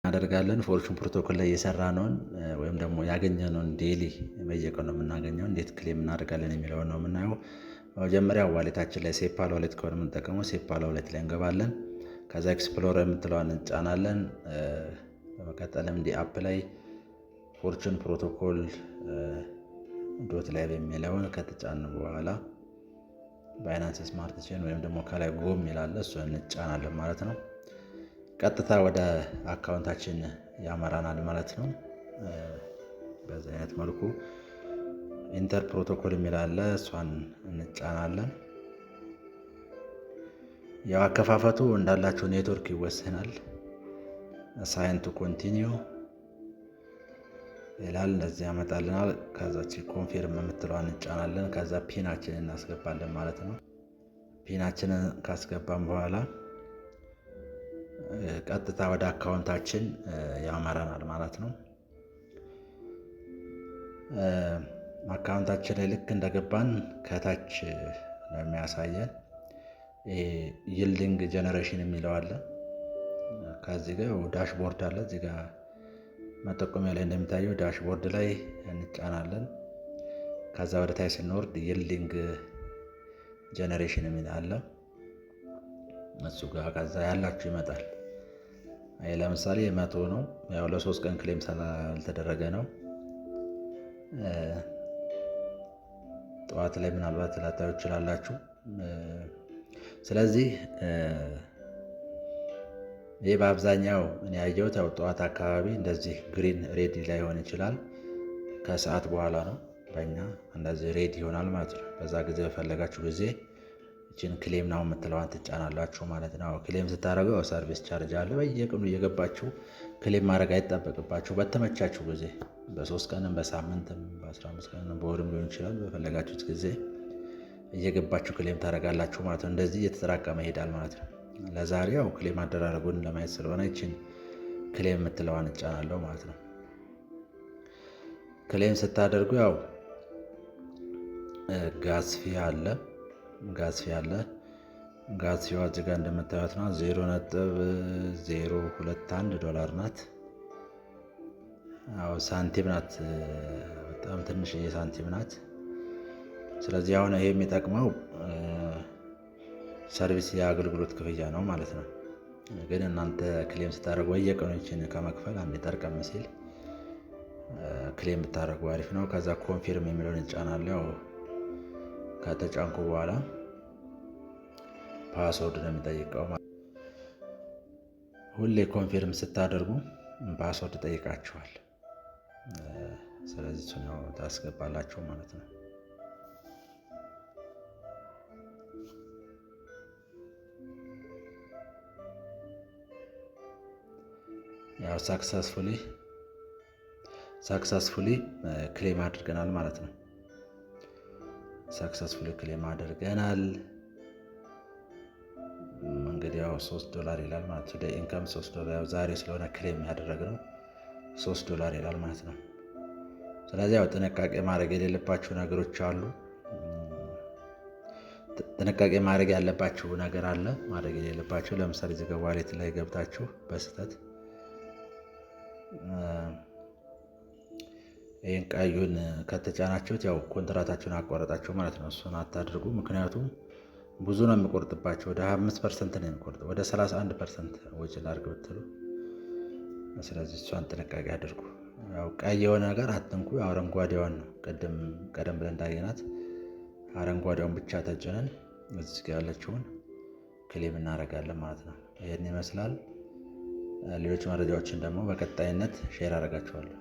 እናደርጋለን? Fortune Protocol ላይ የሰራነውን ወይም ደግሞ ያገኘነውን፣ daily በየቀኑ የምናገኘው እንዴት claim እናደርጋለን የሚለውን ነው የምናየው። መጀመሪያ wallet ኣችን ላይ፣ SafePal wallet ከሆነ የምንጠቀመው SafePal wallet ላይ እንገባለን። ከዛ explore የምትለዋን እንጫናለን። በመቀጠልም DApp ላይ Fortune Protocol dot live የሚለውን ከተጫን በኋላ Binance Smart Chain ወይም ደግሞ ከላይ go የሚል አለ፣ እሱን እንጫናለን ማለት ነው። ቀጥታ ወደ account ኣችን ያመራናል ማለት ነው። በዚህ አይነት መልኩ enter protocol የሚል አለ፣ እሷን እንጫናለን። ያው አከፋፈቱ እንዳላችሁ ኔትወርክ ይወሰናል። Sign to continue ይላል፣ እንደዚህ ያመጣልናል። ከዛች confirm የምትለዋን እንጫናለን። ከዛ PIN ኣችንን እናስገባለን ማለት ነው። PIN ኣችንን ካስገባን በኋላ ቀጥታ ወደ account ኣችን ያመራናል ማለት ነው። Account ኣችን ላይ ልክ እንደገባን ከታች ነው የሚያሳየን። Yielding generation የሚለው አለ። ከዚህ ጋር dashboard አለ። እዚህ ጋር መጠቆሚያ ላይ እንደሚታየው dashboard ላይ እንጫናለን። ከዛ ወደ ታች ስንወርድ yielding generation የሚል አለ። እሱ ጋር ከዛ ያላችሁ ይመጣል። ይህ ለምሳሌ 100 ነው። ያው ለ3 ቀን claim ስላልተደረገ ነው። ጠዋት ላይ ምናልባት ላታዩ ይችላላችሁ። ስለዚህ ይህ በአብዛኛው እኔ ያየሁት ያው ጠዋት አካባቢ እንደዚህ green red ላይሆን ይችላል። ከሰዓት በኋላ ነው በእኛ እንደዚህ red ይሆናል ማለት ነው። በዛ ጊዜ በፈለጋችሁ ጊዜ ይችን claim now የምትለዋን ትጫናላችሁ ማለት ነው። Claim ስታደርገው service charge አለ። በየቀኑ እየገባችሁ claim ማድረግ አይጠበቅባችሁ። በተመቻችሁ ጊዜ በ3 ቀንም፣ በሳምንትም፣ በ15 ቀንም፣ በወርም ሊሆን ይችላል። በፈለጋችሁት ጊዜ እየገባችሁ claim ታደርጋላችሁ ማለት ነው። እንደዚህ እየተጠራቀመ ይሄዳል ማለት ነው። ለዛሬ ያው claim አደራረጉን ለማየት ስለሆነ ይችን claim የምትለዋን እጫናለሁ ማለት ነው። Claim ስታደርጉ ያው gas fee አለ፣ gas fee አለ። Gas fee ዋ እዚህ ጋር እንደምታዩት ነው፣ 0.021 ዶላር ናት። አዎ ሳንቲም ናት፣ በጣም ትንሽዬ ሳንቲም ናት። ስለዚህ አሁን ይሄ የሚጠቅመው service የአገልግሎት ክፍያ ነው ማለት ነው። ግን እናንተ claim ስታደርጉ በየቀኑ ይችን ከመክፈል አንዴ ጠርቀም ሲል claim ብታደርጉ አሪፍ ነው። ከዛ confirm የሚለውን እጫናለሁ። ያው ከተጫንኩ በኋላ password ነው የሚጠይቀው። ሁሌ confirm ስታደርጉ password ይጠይቃችኋል። ስለዚህ እሱን ያው ታስገባላችሁ ማለት ነው። ያው successfully claim አድርገናል ማለት ነው። Successfully claim አድርገናል። እንግዲህ ያው 3 ዶላር ይላል ማለት today income 3 ዶላር፣ ያው ዛሬ ስለሆነ claim ያደረግነው 3 ዶላር ይላል ማለት ነው። ስለዚህ ያው ጥንቃቄ ማድረግ የሌለባችሁ ነገሮች አሉ። ጥንቃቄ ማድረግ ያለባችሁ ነገር አለ፣ ማድረግ የሌለባችሁ። ለምሳሌ እዚህ ጋር wallet ላይ ገብታችሁ በስህተት ይህን ቀዩን ከተጫናችሁት ያው ኮንትራታችሁን አቋረጣችሁ ማለት ነው። እሱን አታድርጉ። ምክንያቱም ብዙ ነው የሚቆርጥባችሁ። ወደ 25% ነው የሚቆርጥ፣ ወደ 31% ወጪ ላድርግ ብትሉ። ስለዚህ እሷን ጥንቃቄ አድርጉ። ያው ቀይ የሆነ ነገር አትንኩ። አረንጓዴዋን ነው፣ ቅድም ቀደም ብለን እንዳየናት አረንጓዴዋን ብቻ ተጭነን እዚህ ጋር ያለችውን claim እናደርጋለን ማለት ነው። ይህን ይመስላል። ሌሎች መረጃዎችን ደግሞ በቀጣይነት share አደርጋችኋለሁ።